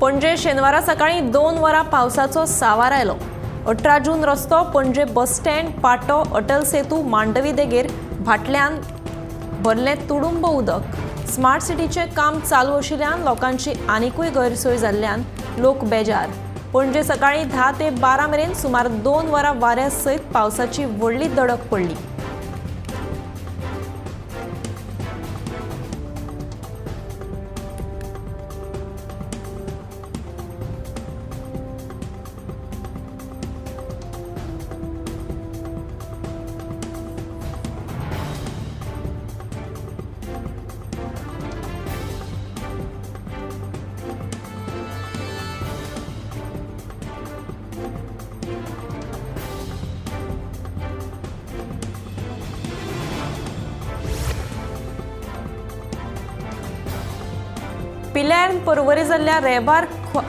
पणजे शेनवारा सकाळी 2 वरां पावसाचो सावार आयलो. 18 जून रस्तो पणजे बस स्टँड, पाटो, अटल सेतू, मांडवी देगेर भाटल्यान भरलें तुडुंब उदक. स्मार्ट सिटीचें काम चालू आशिल्ल्यान लोकांची आनिकूय गैरसोय जाल्ल्यान लोक बेजार. पणजे सकाळी 10 ते 12 मेरेन सुमार 2 वरां वाऱ्या सयत पावसाची व्हडली दडक पडली. पिल्यान पर्वरी जाल्ल्या रेबार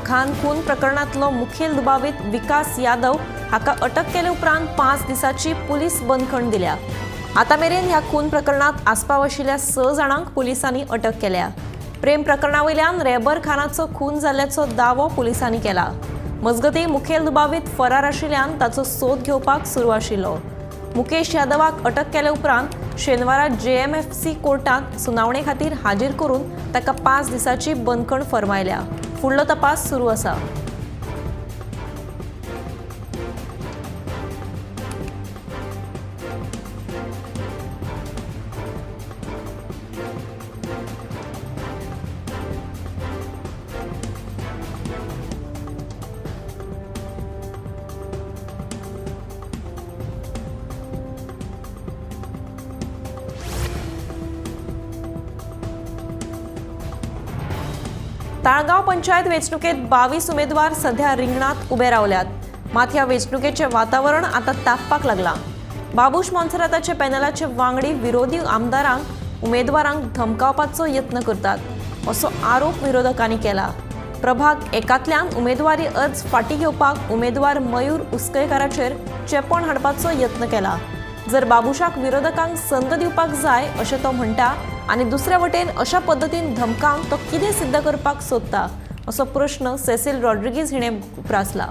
खान खून प्रकरणांतलो मुखेल दुबावीत विकास यादव हाका अटक केले उपरांत 5 दिसांची पुलीस बंदखण दिल्या. आतां मेरेन ह्या खून प्रकरणांत आस्पाव आशिल्ल्या 6 जाणांक पुलिसांनी अटक केल्या. प्रेम प्रकरणा वयल्यान रेबर खानाचो खून जाल्ल्याचो दावो पुलिसांनी केला. मजगतीं मुखेल दुबावीत फरार आशिल्ल्यान ताचो सोद घेवपाक सुरू आशिल्लो. मुकेश यादवाक अटक केले उपरांत शेनवारा JMFC कोर्टात सुनावणे खातीर हाजीर करून ताका 5 दिसांची बंदखण फर्मायल्या. फुडलो तपास सुरू आसा. ताळगांव पंचायत वेंचणुकेत 22 उमेदवार सध्या रिंगणात उबे रावल्यात. मात ह्या वेंचणुकेचें वातावरण आतां तापपाक लागलां. बाबूश मोन्सेराताचे पॅनलाचे वांगडी विरोधी आमदारांक उमेदवारांक धमकावपाचो यत्न करतात असो आरोप विरोधकांनी केला. प्रभाग एकांतल्यान उमेदवारी अर्ज फाटीं घेवपाक उमेदवार मयूर उसकयकाराचेर चेपण हाडपाचो यत्न केला. जर बाबूशाक विरोधकांक संद दिवपाक जाय अशें तो म्हणटा आनी दुसऱ्या वटेन अशा पद्दतीन धमकावन तो कितें सिद्ध करपाक सोदता असो प्रश्न सेसिल रॉड्रिगीज हिणें उप्रासला.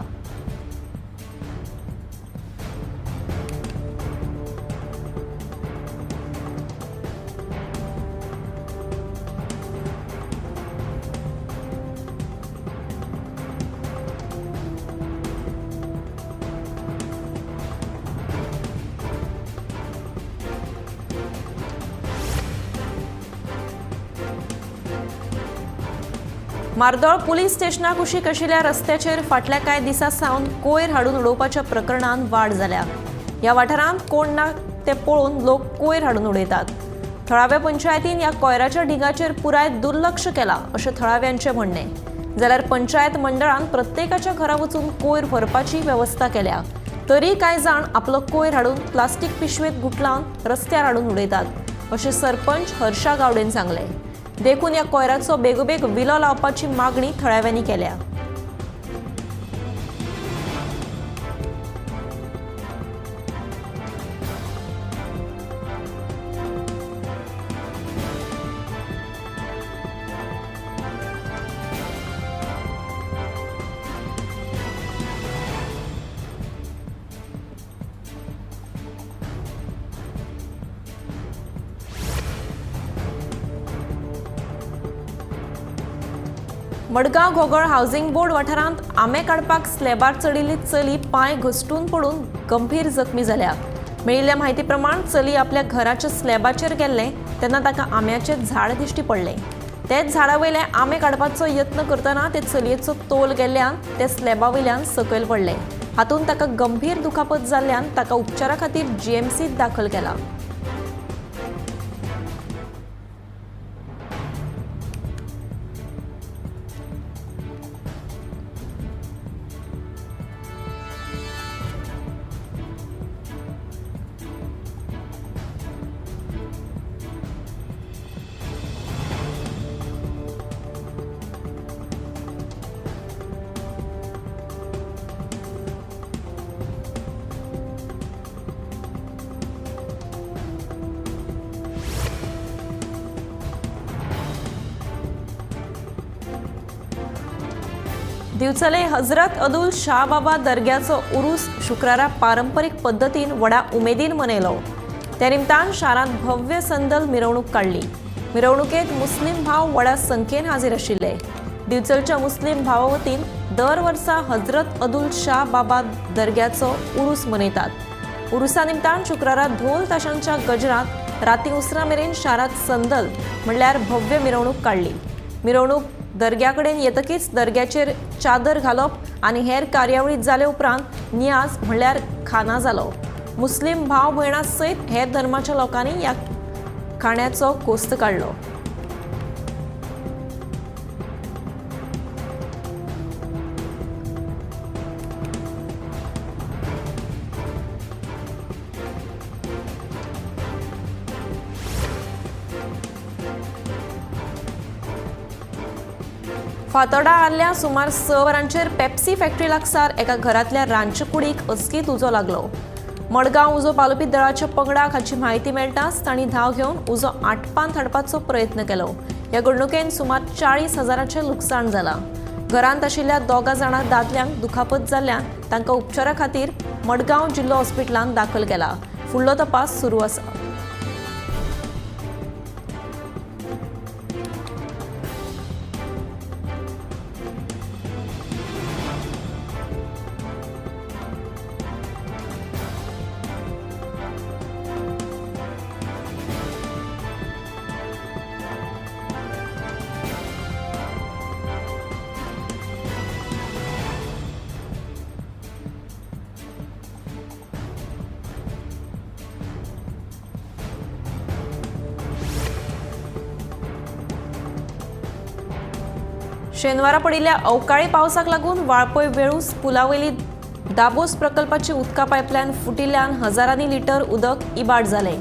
मार्दोळ पुलीस स्टेशना कुशीक आशिल्ल्या रस्त्याचेर फाटल्या कांय दिसां सावन कोयर हाडून उडोवपाच्या प्रकरणांत वाड जाल्या. ह्या वाठारांत कोण ना ते पळोवन लोक कोयर हाडून उडयतात. थळाव्या पंचायतीन ह्या कोयराच्या ढिगाचेर पुराय दुर्लक्ष केलां अशें थळाव्यांचें म्हणणें. जाल्यार पंचायत मंडळान प्रत्येकाच्या घरा वचून कोयर व्हरपाची वेवस्था केल्या. तरी कांय जाण आपलो कोयर हाडून प्लास्टीक पिशवेंत गुटलावन रस्त्यार हाडून उडयतात अशें सरपंच हर्षा गावडेन सांगलें. देखून ह्या कोयराचो बेगोबेग विलो लावपाची मागणी थळाव्यांनी केल्या. मडगांव घोगळ हावसिंग बोर्ड वाठारांत आंबे काडपाक स्लॅबार चडिल्ली चली पांय घसटून पडून गंभीर जखमी जाल्या. मेळिल्ल्या म्हायती प्रमाण चली आपल्या घराच्या स्लॅबाचेर गेल्लें तेन्ना ताका आंब्याचें झाड दिश्टी पडलें. तेच झाडा वयले आंबे काडपाचो यत्न करतना ते चलयेचो तोल गेल्ल्यान ते स्लॅबा वयल्यान सकयल पडलें. हातूंत ताका गंभीर दुखापत जाल्ल्यान ताका उपचारा खातीर जीएमसींत दाखल केला. दिवचले हजरत अदुल शाह बाबा दर्ग्याचो उरूस शुक्रारा पारंपरीक पद्दतीन व्हडा उमेदीन मनयलो. त्या निमतान शारांत भव्य संदल मिरवणूक काडली. मिरवणुकेत मुस्लीम भाव व्हडा संख्येन हाजीर आशिल्ले. दिवचलच्या मुस्लीम भावा वतीन दर वर्सा हजरत अदुल शाह बाबा दर्ग्याचो उरूस मनयतात. उरुसा निमतान शुक्रारा ढोल ताशांच्या गजरात राती उसरां मेरेन शारांत संदल म्हणल्यार भव्य मिरवणूक काडली. मिरवणूक दर्ग्या कडेन येतकीच दर्ग्याचेर चादर घालप आनी हेर कार्यावळी जाले उपरांत नियाज म्हणल्यार खाना जालो. मुस्लीम भाव भयणां सयत हेर धर्माच्या लोकांनी ह्या खाण्याचो कोस्त काडलो. फातोडा आर्ल्या सुमार 6 वरांचेर पेप्सी फॅक्टरी लागसार एका घरांतल्या रांदचे कुडीक अचकीत उजो लागलो. मडगांव उजो पालोवपी दळाच्या पंगडाक हाची म्हायती मेळटाच तांणी धांव घेवन उजो आटपांत हाडपाचो प्रयत्न केलो. ह्या घडणुकेन सुमार 40,000चें लुकसाण जालां. घरांत आशिल्ल्या 2 जाणां दादल्यांक दुखापत जाल्ल्यान तांकां उपचारा खातीर मडगांव जिल्लो हॉस्पिटलांत दाखल केला. फुडलो तपास सुरू आसा. शेनवारा पडिल्ल्या अवकाळी पावसाक लागून वाळपय वेळूस पुलावयली दाबोस प्रकल्पाची उदका पायपलायन फुटिल्ल्यान हजारांनी लिटर उदक इबाड जालें.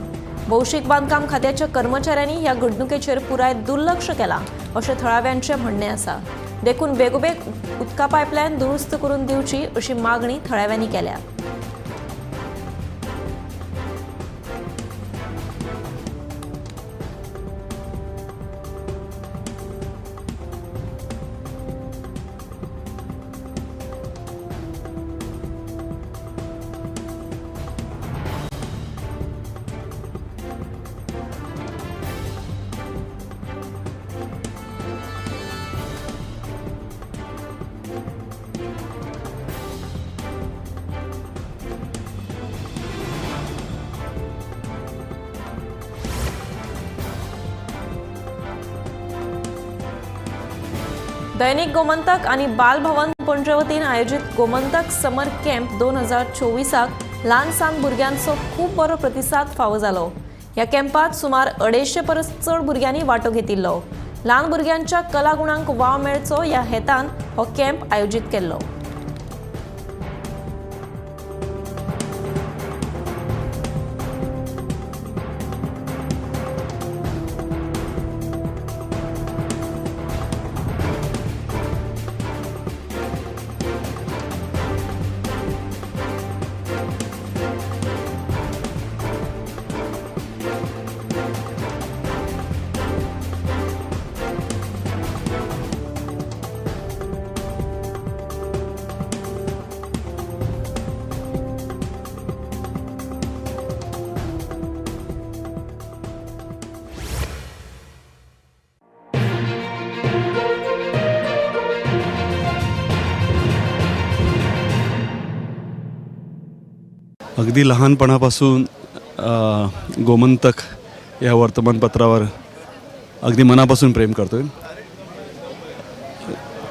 भौशीक बांदकाम खात्याच्या कर्मचाऱ्यांनी ह्या घडणुकेचेर पुराय दुर्लक्ष केलां अशें थळाव्यांचें म्हणणें आसा. देखून बेगोबेग उदका पायपलायन दुरुस्त करून दिवची अशी मागणी थळाव्यांनी केल्या. दैनिक गोमंतक आणि बालभवन पणजे वतीन आयोजित गोमंतक समर कॅम्प 2024 ल्हान सान भुरग्यांचो खूब बरो प्रतिसाद फावो जालो. ह्या कॅम्पात सुमार 250 परस चड भुरग्यांनी वांटो घेतिल्लो. ल्हान भुरग्यांच्या कलागुणांक वाव मेळचो ह्या हेतान हो कॅम्प आयोजीत केल्लो. अगदी लहानपणापासून गोमंतक या वर्तमानपत्रावर अगदी मनापासून प्रेम करतो आहे.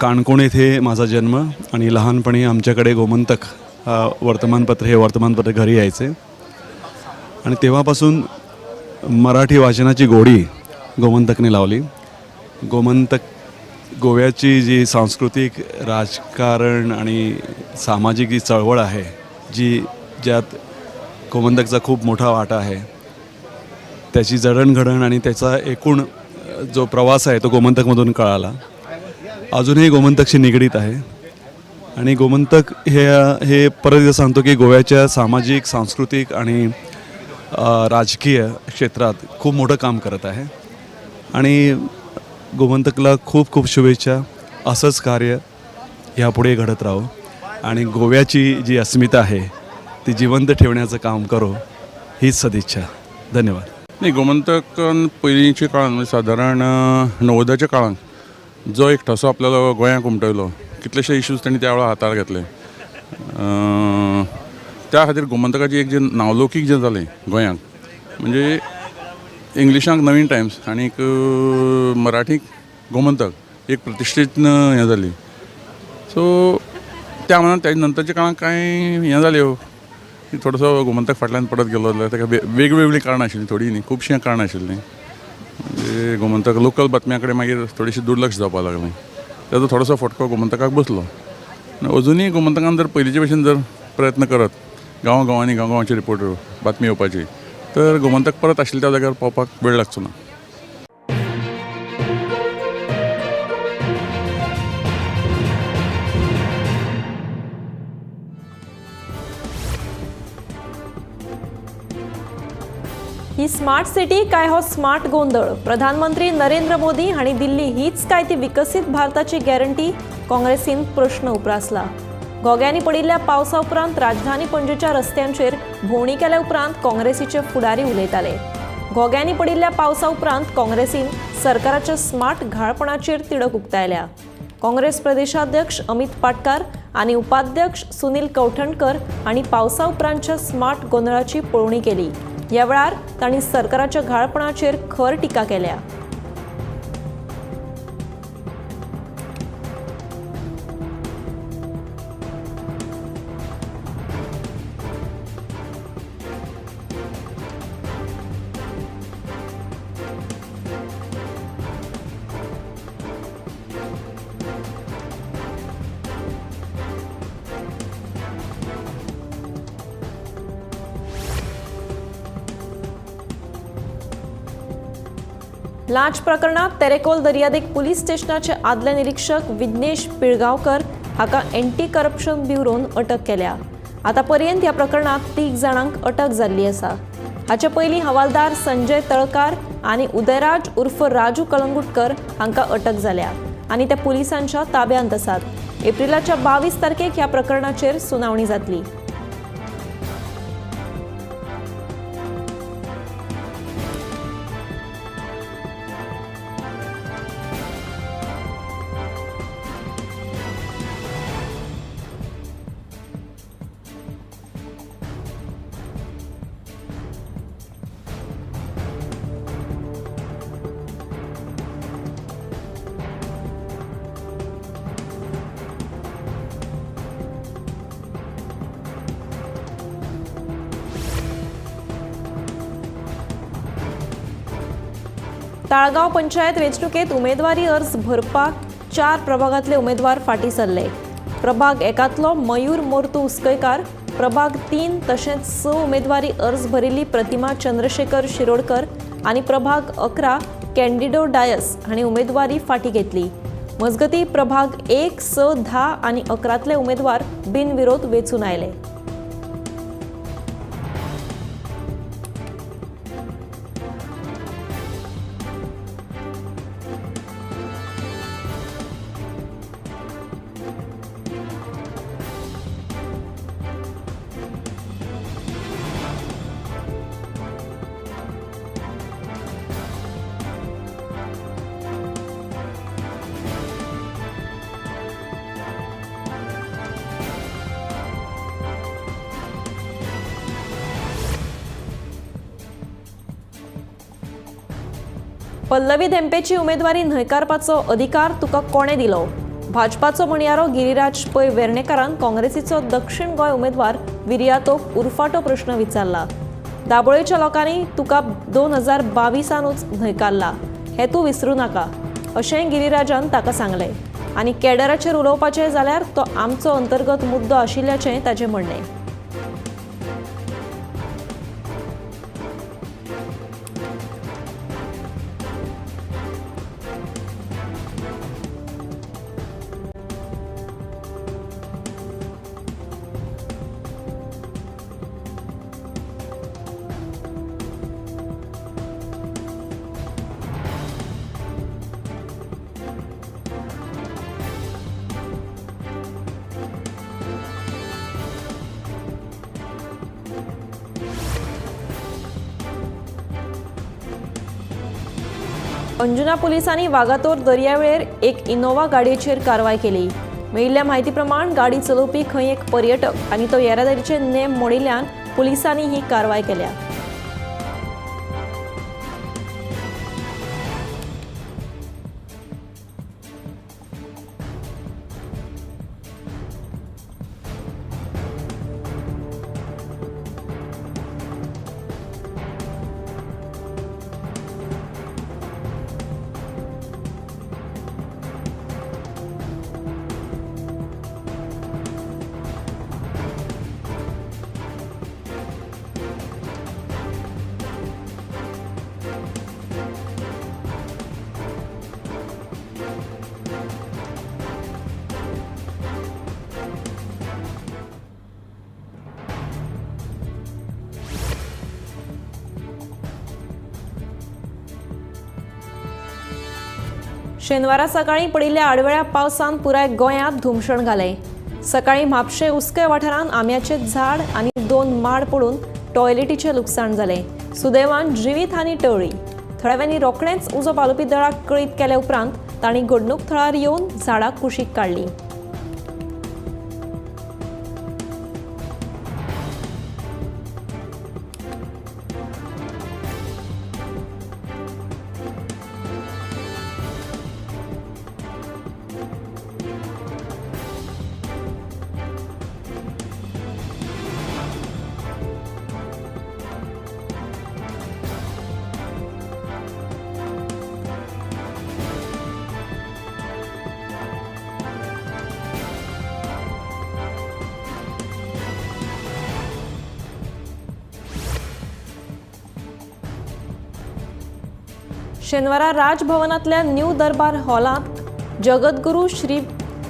काणकोण येथे माझा जन्म आणि लहानपणी आमच्याकडे गोमंतक वर्तमानपत्र हे वर्तमानपत्र घरी यायचे आणि तेव्हापासून मराठी वाचनाची गोडी गोमंतकने लावली. गोमंतक गोव्याची जी सांस्कृतिक, राजकारण आणि सामाजिक जी चळवळ आहे, जी ज्यात गोमंतकचा खूप मोठा वाटा आहे, त्याची जडणघडण आणि त्याचा एकूण जो प्रवास आहे तो गोमंतकमधून कळाला. अजूनही गोमंतकशी निगडीत आहे आणि गोमंतक हे हे परत एकदा सांगतो की गोव्याच्या सामाजिक, सांस्कृतिक आणि राजकीय क्षेत्रात खूप मोठं काम करत आहे आणि गोमंतकला खूप खूप शुभेच्छा. असंच कार्य ह्या पुढे घडत राहो आणि गोव्याची जी अस्मिता आहे ती जिवंत ठेवण्याचं काम करो हीच सदिच्छा. धन्यवाद. न्ही, गोमंतकान पयलींच्या काळान म्हणजे सादारण 90च्या काळान जो एक ठसो आपल्याला गोंयांक उमटयलो, कितलेशे इश्यूज तेणी त्या वेळार हातार घेतले, त्या खातीर गोमंतकाची एक जे नांवलौकीक जें जालें गोंयांक, म्हणजे इंग्लिशांक नवीन टायम्स आनीक मराठीक गोमंतक एक प्रतिश्ठीत हें जाली. सो त्या मानान तेज नंतरच्या काळान कांय हें जाल्यो की थोडोसो गोमंतक फाटल्यान पडत गेलो जाल्यार ताका वेगवेगळीं कारणां आशिल्लीं, थोडीं न्ही, खुबशीं कारणां आशिल्लीं. म्हणजे गोमंतक लोकल बातम्यां कडेन मागीर थोडीशी दुर्लक्ष जावपाक लागलें, ताजो थोडोसो फटको गोमंतकाक बसलो. आनी अजुनूय गोमंतकान जर पयलींचे भशेन जर प्रयत्न करत गांव गांवांनी गांव गांवांचे रिपोर्ट बातमी येवपाची तर गोमंतक परत आशिल्ल्या त्या जाग्यार पावपाक वेळ लागचो ना. ही स्मार्ट सिटी काय हो स्मार्ट गोंधळ? प्रधानमंत्री नरेंद्र मोदी हांणी दिल्ली हीच काय ती विकसीत भारताची गॅरंटी? काँग्रेसीन प्रश्न उप्रासला. घोग्यांनी पडिल्ल्या पावसा उपरांत राजधानी पणजेच्या रस्त्यांचेर भोंवडी केल्या उपरांत काँग्रेसीचे फुडारी उलयताले. घोग्यांनी पडिल्ल्या पावसा उपरांत काँग्रेसीन सरकाराच्या स्मार्ट घाळपणाचेर तिडक उक्तायल्या. काँग्रेस प्रदेशाध्यक्ष अमित पाटकार आनी उपाध्यक्ष सुनील कवठणकर हांणी पावसा उपरांतच्या स्मार्ट गोंदळाची पळोवणी केली. ह्या वेळार तांणी सरकाराच्या घाळपणाचेर खर टिका केल्या. लांच प्रकरणात तेरेकोल दर्यादेग पुलीस स्टेशनाचे आदले निरीक्षक विघ्नेश पिळगांवकर हाका एंटी करप्शन ब्युरोन अटक केल्या. आतापर्यंत ह्या प्रकरणात 3 जाणांक अटक जाल्ली आसा. हाचे पयलीं हवालदार संजय तळकार आनी उदयराज उर्फ राजू कलंगुटकर हांकां अटक जाल्या आनी ते पुलिसांच्या ताब्यांत आसात. एप्रिलाच्या 22 तारखेक ह्या प्रकरणाचेर सुनावणी जातली. ताळगांव पंचायत वेंचणुकेत उमेदवारी अर्ज भरपाक 4 प्रभागांतले उमेदवार फाटीं सरले. प्रभाग 1 मयूर मोर्तू उसकयकार, प्रभाग 3 तशेंच 6 उमेदवारी अर्ज भरिल्ली प्रतिमा चंद्रशेखर शिरोडकर आनी प्रभाग 11 कॅन्डिडो डायस हांणी उमेदवारी फाटीं घेतली. मजगतीं प्रभाग 1, 6, 10 आनी 11 उमेदवार बिनविरोध वेंचून आयले. पल्लवी धेंपेची उमेदवारी न्हयकारपाचो अधिकार तुका कोणें दिलो? भाजपाचो म्हणयारो गिरिराज पै वेर्णेकारान काँग्रेसीचो दक्षिण गोंय उमेदवार विरियातोक उरफाटो प्रश्न विचारला. दाबोळेच्या लोकांनी तुका 2022 न्हयकारला हें तूं विसरूं नाका अशेंय गिरिराजान ताका सांगलें आनी कॅडराचेर उलोवपाचें जाल्यार तो आमचो अंतर्गत मुद्दो आशिल्ल्याचें ताचें म्हणणें. अंजुना पुलिसांनी वागातोर दर्यावेळेर एक इनोवा गाडयेचेर कारवाय केली. मेळिल्ल्या म्हायती प्रमाण गाडी चलोवपी खंय एक पर्यटक आनी तो येरादारीचे नेम मोडिल्ल्यान पुलिसांनी ही कारवाय केल्या. शेनवारा सकाळी पडिल्ल्या आडवेळ्या पावसान पुराय गोंयांत धुमशण घालें. सकाळी म्हापशें उसके वाठारांत आंब्याचें झाड आनी 2 माड पडून टॉयलेटीचें लुकसाण जालें. सुदैवान जिवीत हानी टळ्ळी. थळाव्यांनी रोखडेंच उजो पालोवपी दळाक कळीत केल्या उपरांत तांणी घडणूक थळार येवन झाडां कुशीक काडलीं. शेनवारा राजभवनांतल्या न्यू दरबार हॉलांत जगद्गुरू श्री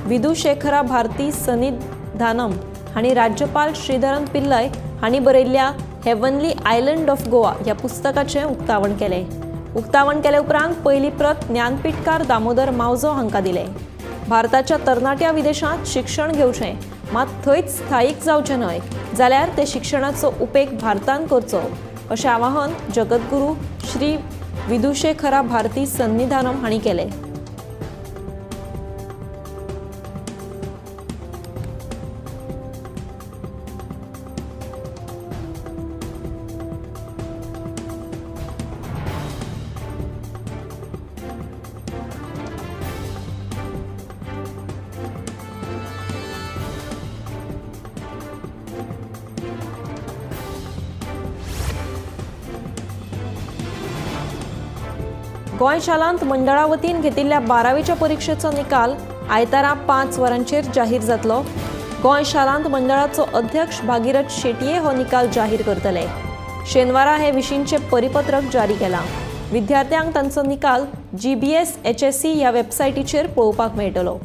विदुशेखरा भारती सन्निधानम हांणी राज्यपाल श्रीधरन पिल्लय हांणी बरयल्ल्या हेवनली आयलंड ऑफ गोवा ह्या पुस्तकाचें उक्तावण केलें. उक्तावण केले उपरांत पयली प्रत ज्ञानपीठकार दामोदर मावजो हांकां दिले. भारताच्या तरणाट्या विदेशांत शिक्षण घेवचें मात थंयच स्थायीक जावचें न्हय, जाल्यार ते शिक्षणाचो उपेग भारतान करचो अशें आवाहन जगद्गुरू श्री विदुशेखरा भारती सन्निधानम हांणी केलें. गोंय शालांत मंडळा वतीन घेतिल्ल्या 12वीच्या परिक्षेचो निकाल आयतारा 5 वरांचेर जाहीर जातलो. गोंय शालांत मंडळाचो अध्यक्ष भागीरथ शेटये हो निकाल जाहीर करतले. शेनवारा हे विशींचे परिपत्रक जारी केलां. विद्यार्थ्यांक तांचो निकाल GBS HSC ह्या वेबसायटीचेर पळोवपाक मेळटलो.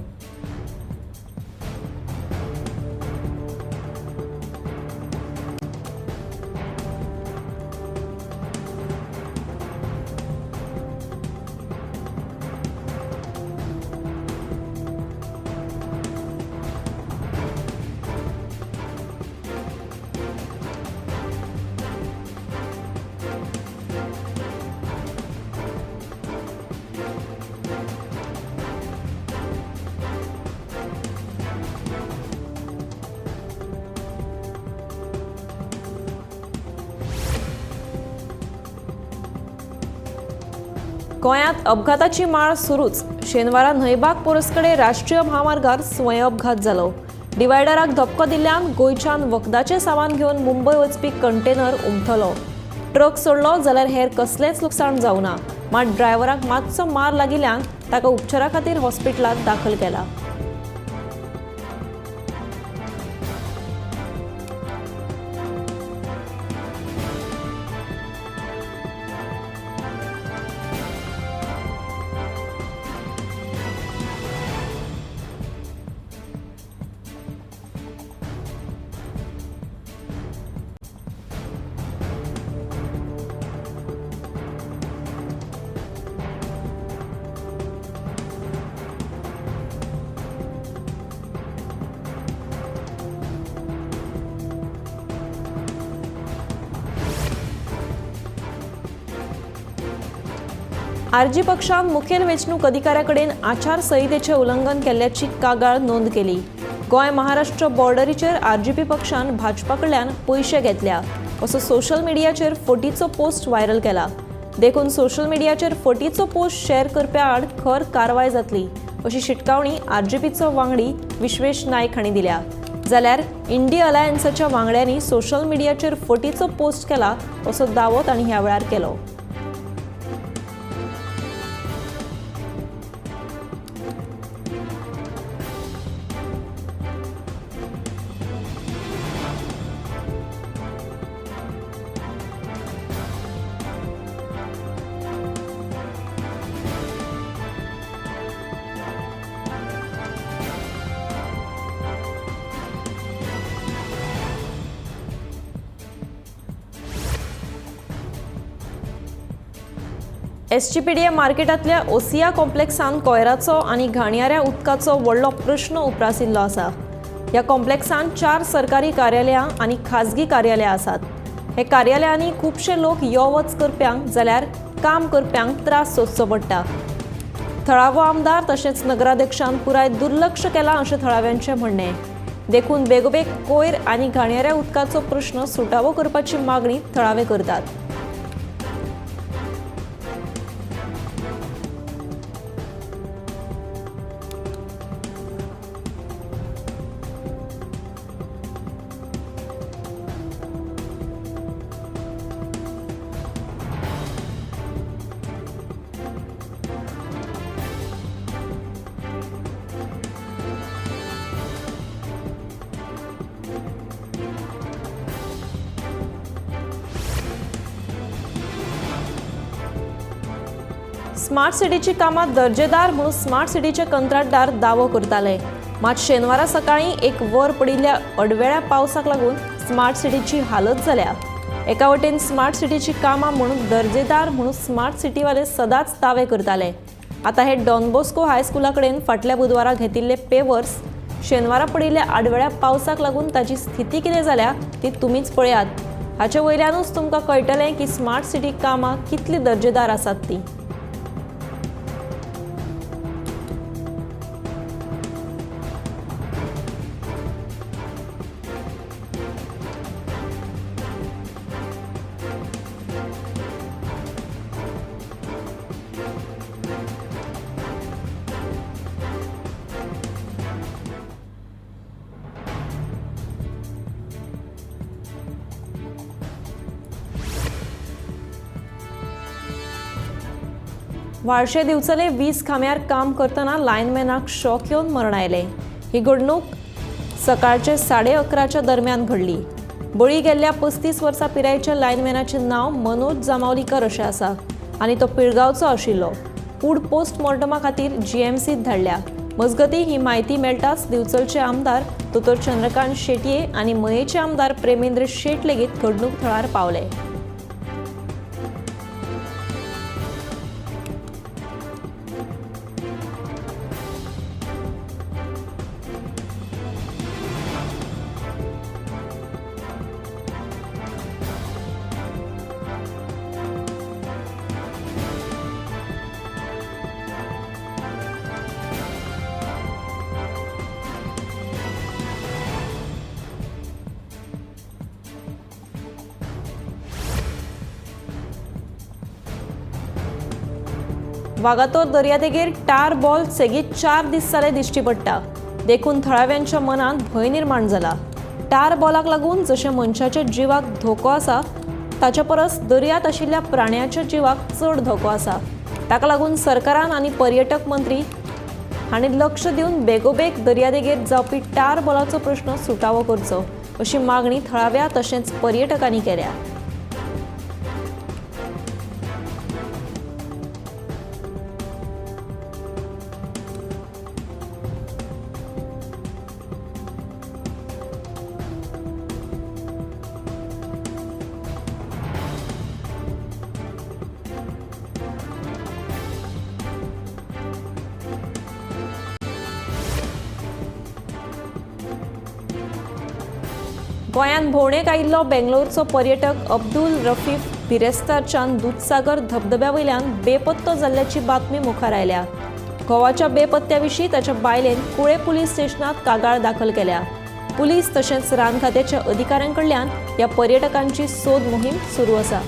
गोंयांत अपघाताची माळ सुरूच. शेनवारा न्हंयबाग पोरसकडे राष्ट्रीय म्हामार्गार स्वयं अपघात जालो. डिवायडराक धपको दिल्ल्यान गोंयच्यान वखदाचें सामान घेवन मुंबय वचपी कंटेनर उमथलो. ट्रक सोडलो जाल्यार हेर कसलेंच लुकसाण जावना, मात ड्रायव्हराक मातसो मार लागिल्ल्यान ताका उपचारा खातीर हॉस्पिटलांत दाखल केला. आरजी पक्षान मुखेल वेंचणूक अधिकाऱ्या कडेन आचारसंहितेचें उल्लंघन केल्ल्याची कागाळ नोंद केली. गोंय महाराष्ट्र बॉर्डरीचेर आरजीपी पक्षान भाजपा कडल्यान पयशे घेतल्या असो सोशल मिडियाचेर फटीचो पोस्ट व्हायरल केला. देखून सोशल मिडियाचेर फटीचो पोस्ट शेअर करप्या आड खर कारवाय जातली अशी शिटकावणी आरजीपीचो वांगडी विश्वेश नायक हांणी दिल्या. जाल्यार इंडी अलायन्साच्या वांगड्यांनी सोशल मिडियाचेर फटीचो पोस्ट केला असो दावो तांणी ह्या वेळार केलो. एसजीपीडीए मार्केटांतल्या ओसिया कॉम्प्लेक्सान कोयराचो आनी घाणयाऱ्या उदकाचो व्हडलो प्रश्न उप्रासिल्लो आसा. ह्या कॉम्प्लेक्सान 4 सरकारी कार्यालयां आनी खाजगी कार्यालयां आसात. हे कार्यालयांनी खुबशे लोक यो वच करप्यांक जाल्यार काम करप्यांक त्रास सोंसचो पडटा. थळावो आमदार तशेंच नगराध्यक्षान पुराय दुर्लक्ष केलां अशें थळाव्यांचें म्हणणें. देखून बेगोबेग कोयर आनी घाणयाऱ्या उदकाचो प्रश्न सुटावो करपाची मागणी थळावे करतात. स्मार्ट सिटीची कामां दर्जेदार म्हणून स्मार्ट सिटीचे कंत्राटदार दावो करताले. मात शेनवारा सकाळीं एक वर पडिल्ल्या अडवेळ्या पावसाक लागून स्मार्ट सिटीची हालत जाल्या. एका वटेन स्मार्ट सिटीची कामां म्हणून दर्जेदार म्हणून स्मार्ट सिटीवाले सदांच दावे करताले. आतां हे डॉन बॉस्को हायस्कुला कडेन फाटल्या बुधवारा घेतिल्ले पेवर्स शेनवारा पडिल्ल्या आडवेळ्या पावसाक लागून ताची स्थिती कितें जाल्या ती तुमीच पळयात. हाचे वयल्यानूच तुमकां कळटलें की स्मार्ट सिटी कामां कितली दर्जेदार आसात ती. व्हाळशे दिवचले वीज खांब्यार काम करतना लायनमॅनाक शॉक येवन मरण आयलें. ही घडणूक सकाळचे 11:30 दरम्यान घडली. बळी गेल्ल्या 35 वर्सां पिरायेच्या लायनमॅनाचें नांव मनोज जामावलीकर अशें आसा आनी तो पिळगांवचो आशिल्लो. कूड पोस्टमॉर्टमा खातीर जीएमसीत धाडल्या. मजगतीं ही म्हायती मेळटाच दिवचलचे आमदार दोतोर चंद्रकांत शेटये आनी मयेचे आमदार प्रेमेंद्र शेट लेगीत घडणूक थळार पावले. वागातोर दर्यादेगेर टार बॉल सेगीत 4 दीस जाले दिश्टी पडटा. देखून थळाव्यांच्या मनांत भंय निर्माण जाला. टार बॉलाक लागून जशें मनशाच्या जिवाक धोको आसा ताचे परस दर्यांत आशिल्ल्या प्राण्याच्या जिवाक चड धोको आसा. ताका लागून सरकारान आनी पर्यटक मंत्री हांणी लक्ष दिवन बेगोबेग दर्यादेगेर जावपी टार बॉलाचो प्रश्न सुटावो करचो अशी मागणी थळाव्या तशेंच पर्यटकांनी केल्या. गोंयांत भोंवडेक आयिल्लो बेंगलोरचो पर्यटक अब्दुल रफीफ बिरेस्तारच्यान दुदसागर धबधब्या वयल्यान बेपत्तो जाल्ल्याची बातमी मुखार आयल्या. घोवाच्या बेपत्त्या विशीं ताच्या बायलेन कुळे पुलीस स्टेशनात कागाळ दाखल केल्या. पुलीस तशेंच रान खात्याच्या अधिकाऱ्यां कडल्यान ह्या पर्यटकांची सोद मोहीम सुरू आसा.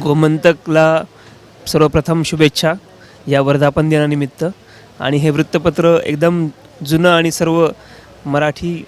गोमंतकला सर्वप्रथम शुभेच्छा या वर्धापन दिनानिमित्त. आणि हे वृत्तपत्र एकदम जुनं आणि सर्व मराठी